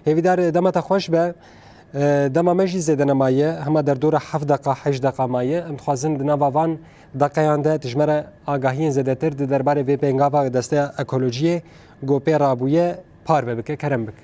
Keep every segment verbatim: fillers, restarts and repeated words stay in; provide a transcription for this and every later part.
Hêvîdar, dema te xweş be. E, dema me jî zêde nemaye, hema derdora heft deqa, heşt deqa maye. Em dixwazin di nava van deqeyan de tu ji me re agahiyên zêdetir di derbarê vê pêngava Desteya Ekolojiyê ku pê rabûye parve bike, kerem bik.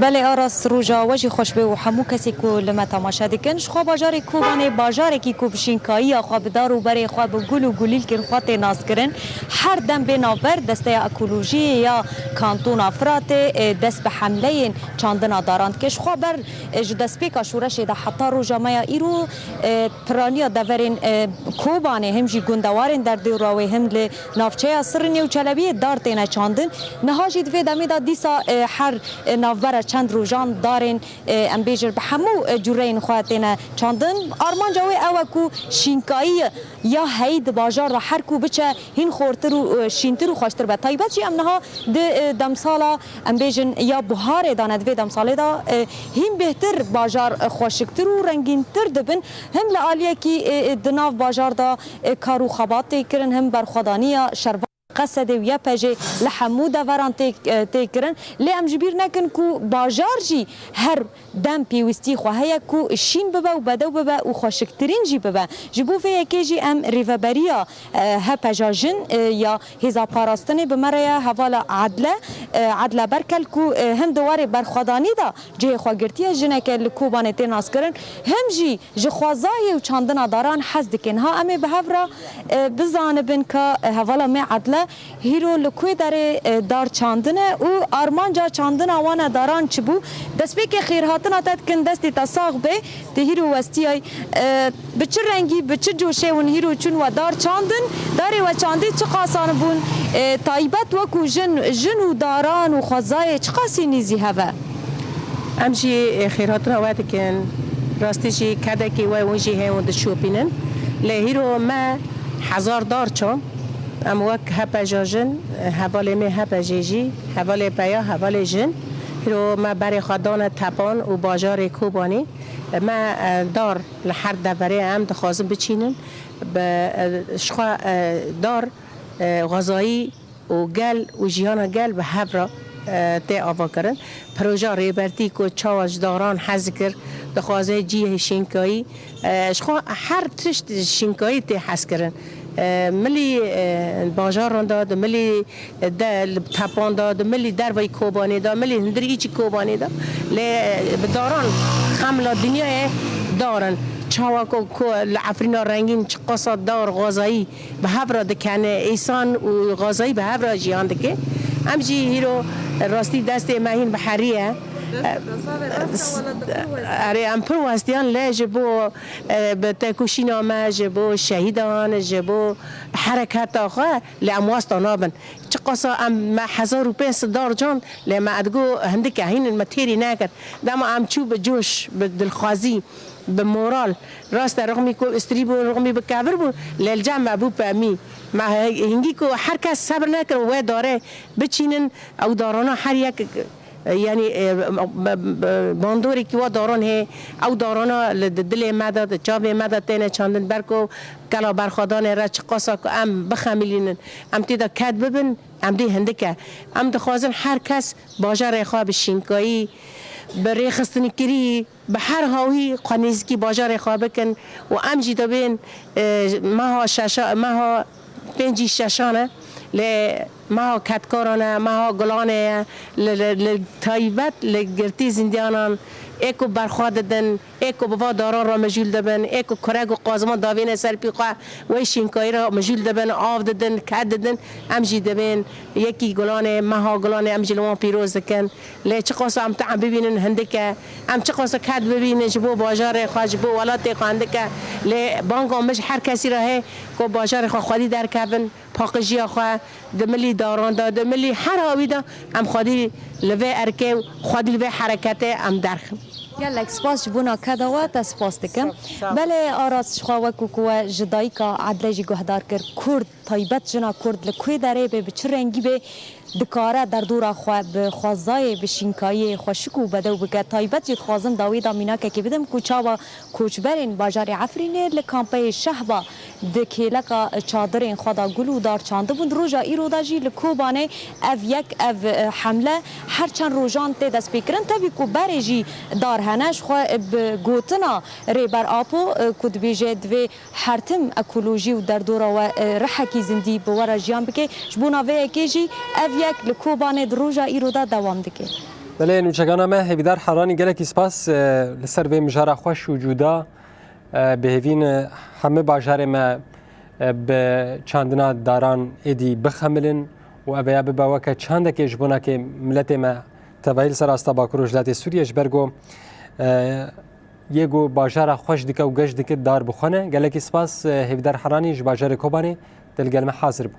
Belê Aras, roja we jî xweş be û hemû kesê ku li me temaşe dikin. Ji xwe bajarê Kobanê bajarekî ku bi şînkayiya xwe, bi dar û berê xwe, bi gul û gulîlkên xwe tê naskirin. Her dem bê navber Desteya Ekolojiyê ya Kantona Firatê, e, dest bi hemleyên çandina daran dike. Ji xwe ber, e, ji destpêka şoreşê de heta roja me ya îro, e, piraniya deverên, e, Kobanê him jî gundewarên derdora wê him li navçeya Sirinê û Çelebiyê dar têne çandin. Niha jî di vê demê de dîsa, e, her, e, navbera çend rojan darên, e, em bêjin bi hemû, e, cûreyên xwe têne çandin. Armanca wê ew e ku şînkayî ya heyî di bajar de her ku biçe hîn xortir û, e, şîntir û xweştir be. Taybet jî em niha di, e, demsala, em bêjin, ya buharê de ne, di vê demsalê de, e, hîn bêhtir bajar, e, xweşiktir û rengîntir dibin. Him li aliyekî, e, e, di nav bajar de, e, kar û xebat tê kirin, him berxwedaniya şervan Qesedê û Y P J'ê li hemû deveran tê, e, tê kirin. Lê em ji bîr nekin ku bajar jî her dem pêwîstî xwe heye ku şîn bibe û bedew bibe û xweşiktirîn jî bibe. Ji bo vê yekê jî em rêveberiya, e, H P J A Jin, e, ya Hêza Parastinê bi me re ye, hevala Edle, e, Edle Berkel ku, e, him di warê berxwedanî de cihê xwe girtiye, jineke li Kobanê tê naskirin, him jî ji xwezayê û çandina daran hez dike. Niha em ê bi hev re, e, bizanibin ka, e, hevala me Edle hîro li ku derê, e, dar çandine û armanca çandina wan e daran çi bû? Destpêkê xêrhatina te dikin, destê te sax be, tu hîro westiyay. E, bi çi rengî, bi çi coşê hûn hîro çûn we dar çandin? Darê we çandî çi qasan bûn? E, taybet wekû jin, jin û daran û xwezayê çi qasî nîzî hev e? Em jî, e, xêrhatina we dikin. Rastî jî kedekê we hûn jî hê hûn dişopînin. Lê hîro me hezar dar çand. Em wek H P J A Jin, e, hevalê me H P J A jî, hevalê peya, hevalê jin. Hîro me berê xwe dane tepan û bajarê Kobanê. Me, e, dar li her deverê em dixwazin biçînin. Bi, e, ji xwe, e, dar, e, xwezayî û gel û jiyana gel bi hev re, e, tê avakirin. Proja Rêbertî ku çawa ji daran hez kir, dixwaze cihê şînkayî, e, ji xwe her tişt ji şînkayî tê hezkirin. E, milî, e, bajaran de, di milî de, li tepan de, di milî derveyî Kobanê de, milî hundirî îçî Kobanê de. Lê, e, bi daran xemla dinyayê dar in. Çawa ku, ku li Efrîna rengîn çiqasa dar, xwezayî bi hev re dikene, îsan û xwezayî bi hev re jiyan dike. Em jî hîro rastî destê me hîn bi herî ye. Erê, em pir westiyan lê ji bo, e, bi tekoşîna me, ji bo şehîdan, ji bo hereketa xwe, lê em westa nabin. Çiqasa em, me hezar û pênc sed dar can, lê me edgo hindike hîn me têrî nekir. Dema em çû bi coş, bi dilxwazî, bi moral. Rast e, rixmî ku strî bû, rixmî bi kevir bû, lê li cem me bû pemî. Me hingî ku her kes sebir nekir û wê darê biçînin, ew darana her yek, e, yanî, e, b-, b-, bandorê ki wa daran hê, ew darana li di dilê me de, di çavê me de têne çandin, ber ku kela berxwedanê re çiqasa ku em bixemilînin, em tê de ked bibin, em dê hindik e. Em dixwazin her kes bajarê xwe bi şînkayî, bi rêxistinkirî, bi her hawî xwe nêzîkî bajarê xwe bikin û em jî dibên, e, meha şeşa-, meha pêncî şeşan e, lê meha kedkaran e, meha gulanê ye, li, li, li taybet li girtî zindiyanan ê ku berxwe didin, ê ku bi va daran re mijûl dibin, ê ku kurek û qaziman davêne ser pî xwe, wê şînkayî re mijûl dibin, av didin, ked didin, em jî dibên yekî gulanê, meha gulanê, em jî li wan pîroz dikin. Lê çiqasa em te'm bibînin hindik e, em çiqasa ked bibînin ji bo bajarê xwe, ji bo welatê xwe hindik e. Lê banga min ji her kesî re heye ku bajarê xwe xwedî derkevin, paqijiya xwe di milî daran de, di milî her hawî de em xwedî li vê erkê û xwedî li vê hereketê em derxin. Gelek spas ji bona keda we, te spas dikim. Sağ ol, sağ ol. Belê Aras, ji xwe wekû ku we ji dayika Edle jî guhdar kir, Kurd, taybet jina Kurd li ku derê bê, bi çi rengî bê, dikare derdora xwe bi xwezayê, bi şînkayiyê xweşik û bedew bike. Taybet jî dixwazim dawî da mînakekê bidim ku çawa koçberên bajarê Efrînê li kampeyê Şehba di kêleka çadirên xwe de gul û dar çandibûn. Di roja îro de jî li Kobanê ev yek, ev, e, hemle her çend rojan tê destpêkirin. Tevî ku berê jî dar hene, ji xwe bi gotina Rêber Apo, e, ku dibêje divê her tim ekolojî û derdora we, e, rihekî zindî bi we re jiyan bike. Ji bona vê yekê jî ev yek li Kobanê di roja îro de dewam dike. Belê, nûçegana me Hêvîdar Heranî, gelekî spas, e, li ser vê mijara xweş û cuda. E, bi hêvî ne hemî bajarê me, e, bi çandina daran êdî bixemilin û ev ê bibe weke çandekê ji bona ke miletê me tevayî li ser asta Bakur û Rojhilatê Sûriyê, ji ber ku, e, yê ku bajara xweş dike û geş dike dar bi xwe ne. Gelekî spas, e, Hêvîdar Heranî ji bajarê Kobanê te li gel me hazir bû.